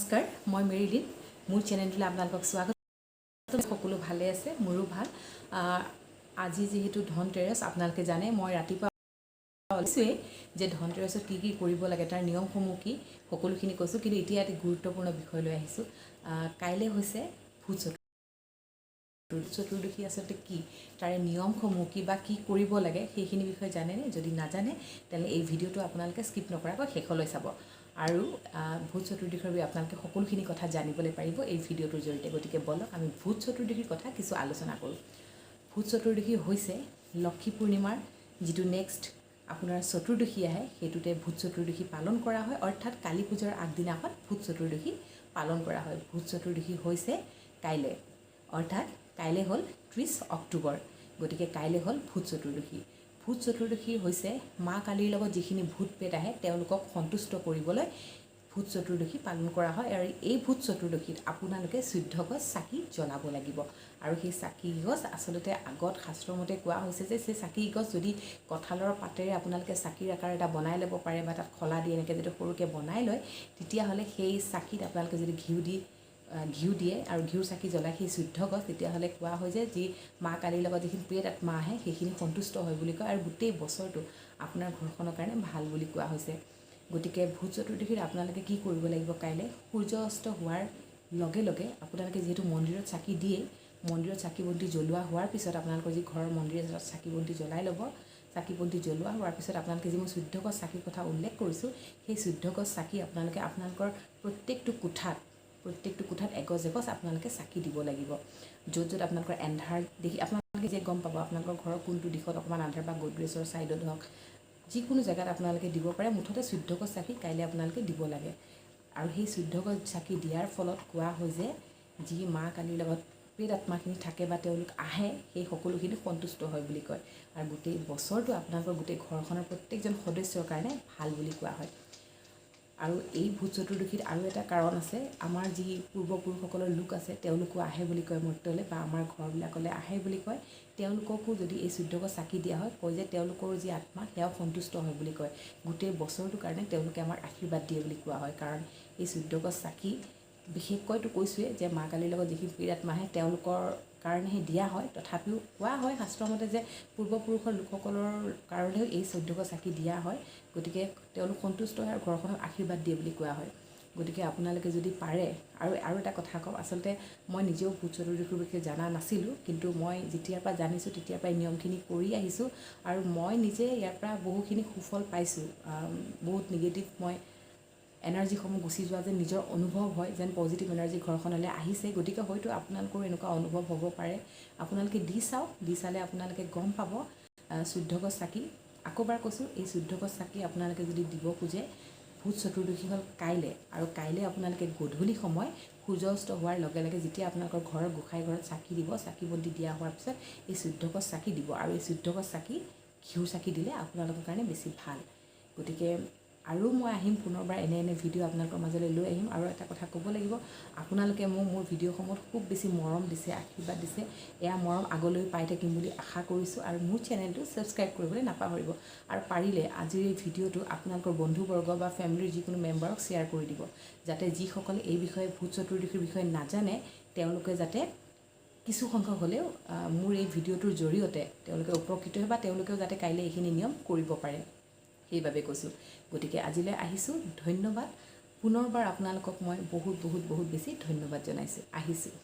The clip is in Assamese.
নমস্কাৰ, মই মেৰিলিন। মোৰ চেনেলটোলৈ আপোনালোকক স্বাগত। সকলো ভালে আছে, মোৰো ভাল। আজি যিহেতু ধনতেৰছ, আপোনালোকে জানে, মই ৰাতিপুৱা কৈছোঁৱেই যে ধনতেৰছত কি কি কৰিব লাগে, তাৰ নিয়মসমূহ কি, সকলোখিনি কৈছোঁ। কিন্তু এতিয়া এটি গুৰুত্বপূৰ্ণ বিষয় লৈ আহিছোঁ। কাইলৈ হৈছে ভূত চতুৰ্দশী। আচলতে কি, তাৰে নিয়মসমূহ কি বা কি কৰিব লাগে, সেইখিনি বিষয়ে জানেনে? যদি নাজানে, তেনেহ'লে এই ভিডিঅ'টো আপোনালোকে স্কিপ নকৰাকৈ শেষলৈ চাব আৰু ভূত চতুৰ্দশীৰ বিষয়ে আপোনালোকে সকলোখিনি কথা জানিবলৈ পাৰিব এই ভিডিঅ'টোৰ জৰিয়তে। গতিকে ব'লক, আমি ভূত চতুৰ্দশীৰ কথা কিছু আলোচনা কৰোঁ। ভূত চতুৰ্দশী হৈছে লক্ষী পূৰ্ণিমাৰ যিটো নেক্সট আপোনাৰ চতুৰ্দশী আহে, সেইটোতে ভূত চতুৰ্দশী পালন কৰা হয়। অৰ্থাৎ কালী পূজাৰ আগদিনাখন ভূত চতুৰ্দশী পালন কৰা হয়। ভূত চতুৰ্দশী হৈছে কাইলৈ, অৰ্থাৎ কাইলৈ হ'ল 30 অক্টোবৰ। গতিকে কাইলৈ হ'ল ভূত চতুৰ্দশী। ভূত চতুৰ্দশী হৈছে মা কালীৰ লগত যিখিনি ভূত প্ৰেত আহে, তেওঁলোকক সন্তুষ্ট কৰিবলৈ ভূত চতুৰ্দশী পালন কৰা হয়। আৰু এই ভূত চতুৰ্দশীত আপোনালোকে 14 গছ চাকি জ্বলাব লাগিব। আৰু সেই চাকি গছ আচলতে আগত শাস্ত্ৰমতে কোৱা হৈছে যে সেই চাকি গছ যদি কঁঠালৰ পাতেৰে আপোনালোকে চাকিৰ আকাৰ এটা বনাই ল'ব পাৰে বা তাত শলা দি এনেকৈ যদি সৰুকৈ বনাই লয়, তেতিয়াহ'লে সেই চাকিত আপোনালোকে যদি ঘিউ দিয়ে আৰু ঘিউৰ চাকি জ্বলায় সেই 14 গছ, তেতিয়াহ'লে কোৱা হয় যে যি মা কালীৰ লগত যিখিনি প্ৰেত আত্মা আহে, সেইখিনি সন্তুষ্ট হয় বুলি কয় আৰু গোটেই বছৰটো আপোনাৰ ঘৰখনৰ কাৰণে ভাল বুলি কোৱা হৈছে। গতিকে ভূত চতুৰ্দশীত আপোনালোকে কি কৰিব লাগিব? কাইলৈ সূৰ্য অস্ত হোৱাৰ লগে লগে আপোনালোকে যিহেতু মন্দিৰত চাকি দিয়ে, মন্দিৰত চাকি বন্তি জ্বলোৱা হোৱাৰ পিছত আপোনালোকৰ যি ঘৰৰ মন্দিৰ আছে, তাত চাকি বন্তি জ্বলাই ল'ব। চাকি বন্তি জ্বলোৱা হোৱাৰ পিছত আপোনালোকে যি মই 14 গছ চাকিৰ কথা উল্লেখ কৰিছোঁ, সেই 14 গছ চাকি আপোনালোকে আপোনালোকৰ প্ৰত্যেকটো কোঠাত এগছ এগছ আপোনালোকে চাকি দিব লাগিব। য'ত য'ত আপোনালোকৰ এন্ধাৰ দেখি আপোনালোকে যে গম পাব আপোনালোকৰ ঘৰৰ কোনটো দিশত অকণমান আন্ধাৰ বা গডৰেজৰ ছাইডত হওক, যিকোনো জেগাত আপোনালোকে দিব পাৰে। মুঠতে 14 গছ চাকি কাইলৈ আপোনালোকে দিব লাগে। আৰু সেই 14 গছ চাকি দিয়াৰ ফলত কোৱা হয় যে যি মা কালীৰ লগত প্ৰেত আত্মাখিনি থাকে বা তেওঁলোক আহে, সেই সকলোখিনি সন্তুষ্ট হয় বুলি কয় আৰু গোটেই বছৰটো আপোনালোকৰ গোটেই ঘৰখনৰ প্ৰত্যেকজন সদস্যৰ কাৰণে ভাল বুলি কোৱা হয়। আৰু এই ভূত চতুৰ্দশীত আৰু এটা কাৰণ আছে। আমাৰ যি পূৰ্বপুৰুষসকলৰ লোক আছে, তেওঁলোকো আহে বুলি কয় মৰ্ত্যলৈ বা আমাৰ ঘৰবিলাকলৈ আহে বুলি কয়। তেওঁলোককো যদি এই 14 গছ চাকি দিয়া হয়, কয় যে তেওঁলোকৰ যি আত্মা, সেয়াও সন্তুষ্ট হয় বুলি কয়। গোটেই বছৰটোৰ কাৰণে তেওঁলোকে আমাক আশীৰ্বাদ দিয়ে বুলি কোৱা হয়। কাৰণ এই 14 গছ চাকি বিশেষকৈতো কৈছোঁৱেই যে মা কালীৰ লগত যিখিনি প্ৰেত আত্মা আহে, তেওঁলোকৰ কাৰণেহে দিয়া হয়। তথাপিও কোৱা হয় শাস্ত্ৰমতে যে পূৰ্বপুৰুষৰ লোকসকলৰ কাৰণেও এই 14 গছ চাকি দিয়া হয়। গতিকে তেওঁলোক সন্তুষ্ট হয় আৰু ঘৰখনক আশীৰ্বাদ দিয়ে বুলি কোৱা হয়। গতিকে আপোনালোকে যদি পাৰে, আৰু আৰু এটা কথা কওঁ, আচলতে মই নিজেও ভূত চতুৰ্দশীৰ বিষয়ে জনা নাছিলোঁ। কিন্তু মই যেতিয়াৰ পৰা জানিছোঁ, তেতিয়াৰ পৰাই নিয়মখিনি কৰি আহিছোঁ আৰু মই নিজে ইয়াৰ পৰা বহুখিনি সুফল পাইছোঁ। বহুত নিগেটিভ মই এনাৰ্জিসমূহ গুচি যোৱা যেন নিজৰ অনুভৱ হয়, যেন পজিটিভ এনাৰ্জি ঘৰখনলৈ আহিছে। গতিকে হয়তো আপোনালোকৰো এনেকুৱা অনুভৱ হ'ব পাৰে। আপোনালোকে দি চাওক। দি চালে আপোনালোকে গম পাব। 14 গছ চাকি, আকৌবাৰ কৈছোঁ, এই 14 গছ চাকি আপোনালোকে যদি দিব খোজে, ভূত চতুৰ্দশী হ'ল কাইলৈ আৰু কাইলৈ আপোনালোকে গধূলি সময় সূৰ্য অস্ত হোৱাৰ লগে লগে যেতিয়া আপোনালোকৰ ঘৰৰ গোঁসাই ঘৰত চাকি দিব, চাকি বন্তি দিয়া হোৱাৰ পিছত এই 14 গছ চাকি দিব। আৰু এই 14 গছ চাকি, ঘিউৰ চাকি দিলে আপোনালোকৰ কাৰণে বেছি ভাল। গতিকে আৰু মই আহিম পুনৰবাৰ, এনে এনে ভিডিঅ' আপোনালোকৰ মাজলৈ লৈ আহিম। আৰু এটা কথা ক'ব লাগিব, আপোনালোকে মোক মোৰ ভিডিঅ'সমূহত খুব বেছি মৰম দিছে, আশীৰ্বাদ দিছে। এয়া মৰম আগলৈ পাই থাকিম বুলি আশা কৰিছোঁ। আৰু মোৰ চেনেলটো ছাবস্ক্ৰাইব কৰিবলৈ নাপাহৰিব আৰু পাৰিলে আজিৰ এই ভিডিঅ'টো আপোনালোকৰ বন্ধুবৰ্গ বা ফেমিলিৰ যিকোনো মেম্বাৰক শ্বেয়াৰ কৰি দিব, যাতে যিসকলে এই বিষয়ে, ভূত চতুৰ্দশীৰ বিষয়ে নাজানে, তেওঁলোকে যাতে কিছু সংখ্যক হ'লেও মোৰ এই ভিডিঅ'টোৰ জৰিয়তে তেওঁলোকে উপকৃত হয় বা তেওঁলোকেও যাতে কাইলৈ এইখিনি নিয়ম কৰিব পাৰে, সেইবাবে কৈছোঁ। গতিকে আজিলৈ আহিছোঁ, ধন্যবাদ। পুনৰবাৰ আপোনালোকক মই বহুত বহুত বহুত বেছি ধন্যবাদ জনাইছোঁ। আহিছোঁ।